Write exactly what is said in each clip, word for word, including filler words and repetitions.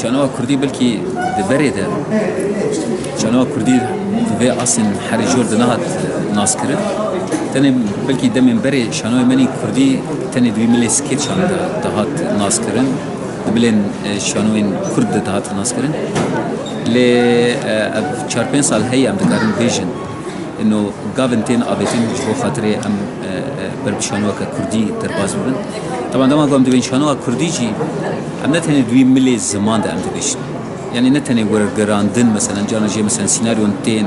Şanoa kurdî belkî di berê de, şanoa kurdî di vê asên herî jor de nehat naskirin. Tenê belkî demên berê şanoyê me nî kurdî tenê di wî milê sikêt şan de dihat naskirin. Di milên, e, şanoyên kurd de dihat naskirin. Lê, e, ev çar pênc sal heye em dikarin bêjin. Ino gavên tên avêtin ji bo xatirê em, e, e, ber bi şanoyeke kurdî derbas bibin. Taban dema ku em dibên şanoya kurdî jî, em ne tenê di wî milê ziman de em dibêjin. Yanî ne tenê wergerandin, meselen, carna jê, meselen, sînaryon tên,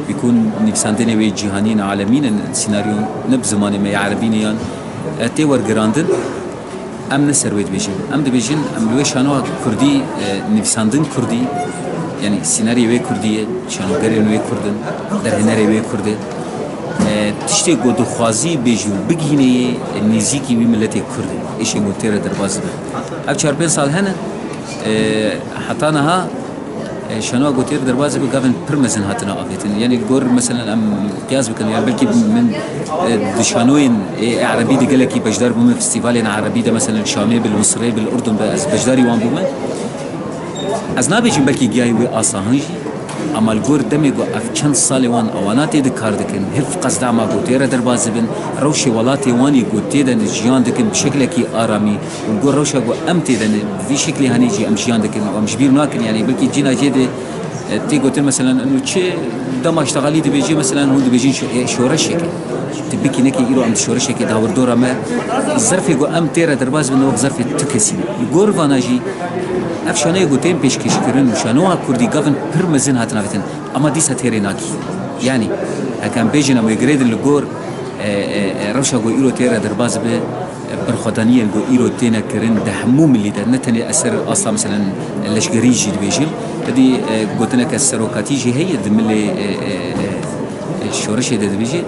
bîkûn nivîsandinê wê cîhanî ne alemî ne, sînaryon ne bi zimanê me ya erebî ne yan, e, tê wergerandin. Em ne ser wê dibêjin. Em dibêjin, em li wê şanoa kurdî, e, nivîsandin kurdî, yanî sînariyê wê kurdî ye, şanogerên wê kurd in, derhênerê wê kurd e. E, tiştê ku dixwazî bêjî û bigihînê yê, e, nêzîkî wî miletê kurd e. Êşên ku tê re derbas dibe. Ev çar pênc sal hene, e, heta niha E, şanoa ku tê re derbas dibe gavên pir mezin hatine avêtin. Yanî li gor, meselen, em qiyas bikin, yan belkî min, e, di şanoyên, e, erebî de gelekî beşdar bûme, festîvalên erebî de, meselen, Şamê bi, li Misirê bi, li Urdun bi, ez beşdarî wan bûme. Ez nabêjim belkî giyayî wê asahan jî, ama li gor demê ku ev çend salê wan ewana tê de kar dikin, hêf qesda ma ku tê re derbas dibin, rewşê welatê wan ê ku tê de jiyan dikin bi şeklekî aramî, Û li gor rewşa ku em tê de ne, bi vî şeklê hanê jî em jiyan dikin û em ji bîr nakin. Yanî belkî cîna cê de, e, tê gotin, meselen, û çi dema ji texelî dibêjê, meselen, hûn dibêjin şo-, e, şoreşeke. Tu bikî nekî îro em di şoreşekê de hawir dora me. Zerfê ku em tê re derbas bin, wek zerfê tu kesî ne. Li gor vana jî ev şanoyê ku tên pêşkêşkirin û şanoya kurdî gavin pir mezin hatin avêtin. Ama dîsa têrê nakî. Yanî, heke em bêjin em wê girêdin li gor, e, e, e, rewşa ku îro tê re derbas be, e, berxwedaniyên ku îro têne kirin di hemû milî de, ne tenê eser asta, meselen, leşgerî jî dibêjin. Hêdî, e, gotineke serokatî jî heye di milê, e, e, e, e, şoreşê de dibêje,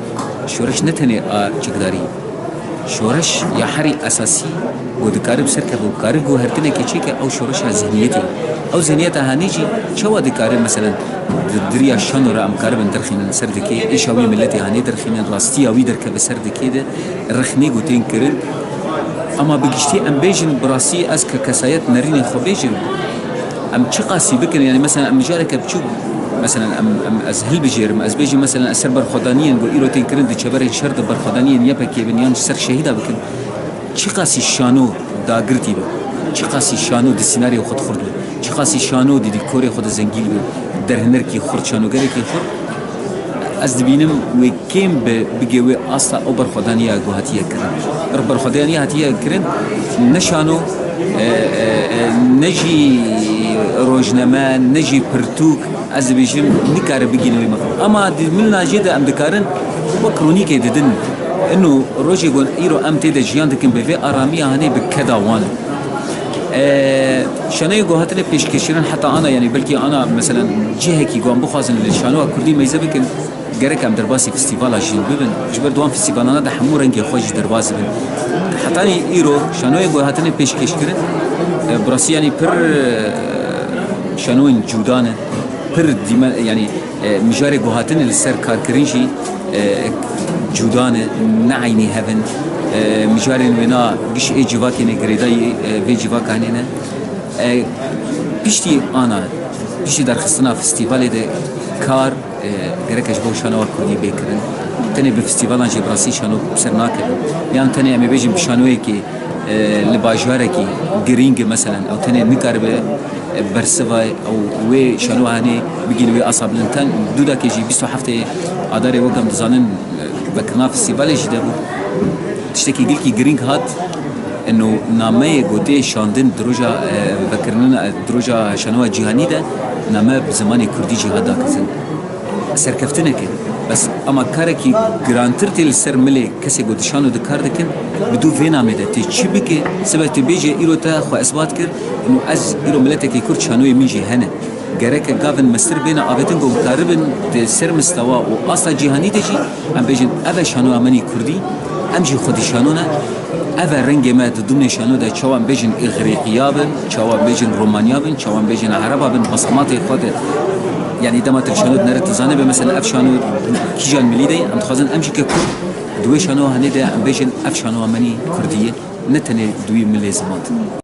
şoreş ne tenê a çekdarî. Şoreş ya herî esasî ku dikare bi ser keve û kare guhertinekê çêke, ew şoreşa zihniyetê. Ew zihniyeta hanê jî çawa dikare, meselen, di diriya şano re em karibin derxînin ser dikê, êşa wî miletê hanê derxînin, rastiya wî derkeve ser dikê de rexnê ku tên kirin. Ama bi giştî em bêjin, bi rastî ez ke kesayet nerînê xwe bêjim, Em çiqasî bikin, yanî mesela em mijareke biçûk, mesela em, em, ez hilbijêrim, ez bêjim mesela ez ser berxwedaniyên ku îro tên kirin di çeverên şer de berxwedaniyên Y P G bin yan ji ser şehîda bikin, çiqasî şano dagirtî be, çiqasî şano di sînariyê xwe de xurt be, çiqasî şano di dîkorê xwe de zengîn be, derhinerkî xurt, şanogerekî xurt, ez dibînim wê kêm bi bigê wê asta ew berxwedaniya ku hatiye kirin. Berxwedaniya hatiye kirin ne şano, e, e, e, ne jî rojname, ne jî pirtûk, ez dibêjim, nikare bigihîne wê mafê. Ama di milna jê de em dikarin wek kronîkê didin. Ino rojê ku îro em tê de jiyan dikin bi vê aramiya hanê bi keda wan e. E, şaneyê ku hatine pêşkêşkirin heta ana, yanî belkî ana, meselen, cihekî ku em bixwazin li şanoya kurdî meyze bikin, Gerek em derbasî festîvala jî bibin. Ji ber di wan festîvalana de hemû rengê xwe jî derbas dibin. Hetanî îro şanoyên ku hatine pêşkêşkirin, e, bi rastî yanî pir, e, şanoyên cuda ne. Pir dîme, yanî, e, mijarê ku hatine li ser karkirin jî, e, cuda ne, ne eynî hev in. E, mijarên wêna giş ê civakê ne, girêdayî, e, vê civaka hanê ne. E, piştî ana, piştî derxistina festîvalê de kar E, gerek e ji bo şanoya kurdî bê kirin. Tenê bi festîvalan jî bi rastî şano bi ser nakevin. Yan tenê em ê bêjin bi şanoyekî, e, li bajarekî girîng e, meselen, ew tenê nikaribe, e, bersiva ew wê şanoya hanê bigihîne wê asa bilind. Ten dûdakê jî bîst û heftê Adarê wek em dizanin, e, vekirina festîvalê jî de bû. Tiştekî gelkî girîng hat, ino nameyê ku tê şandin di roja, e, vekirina, e, di roja şanoya cîhanî de name bi zimanê kurdî jî hat dakirin. Serkeftineke. Bes ama karekî girantir tê li ser milê kesê ku di şano de kar dikin, bi dû vê namê de tê çi bike, sibe tê bêje îro te xwe isbat kir, û ez îro miletekî kurd şanoyê min jî hene. Gereke gavên mestir bêne avêtin ku em karibin di ser mistewa û asta cîhanî de jî em bêjin, ev e şanoya me nî kurdî, em jî xwedî şano ne. Ev e rengê me di dumnê şano de, çawa em bêjin îxrîqiya bin, çawa em bêjin romaniya bin, çawa em bêjin ereba bin, besematê xwe de. Yanî dema tu şano dinere, tu zanî be, mesela, ev şano kîjan milî de ye, em dixwazin em jî ke kurd di wê şano hanê de em bêjin, ev şanoya me nî kurdî ye, ne tenê di wî milê ziman de.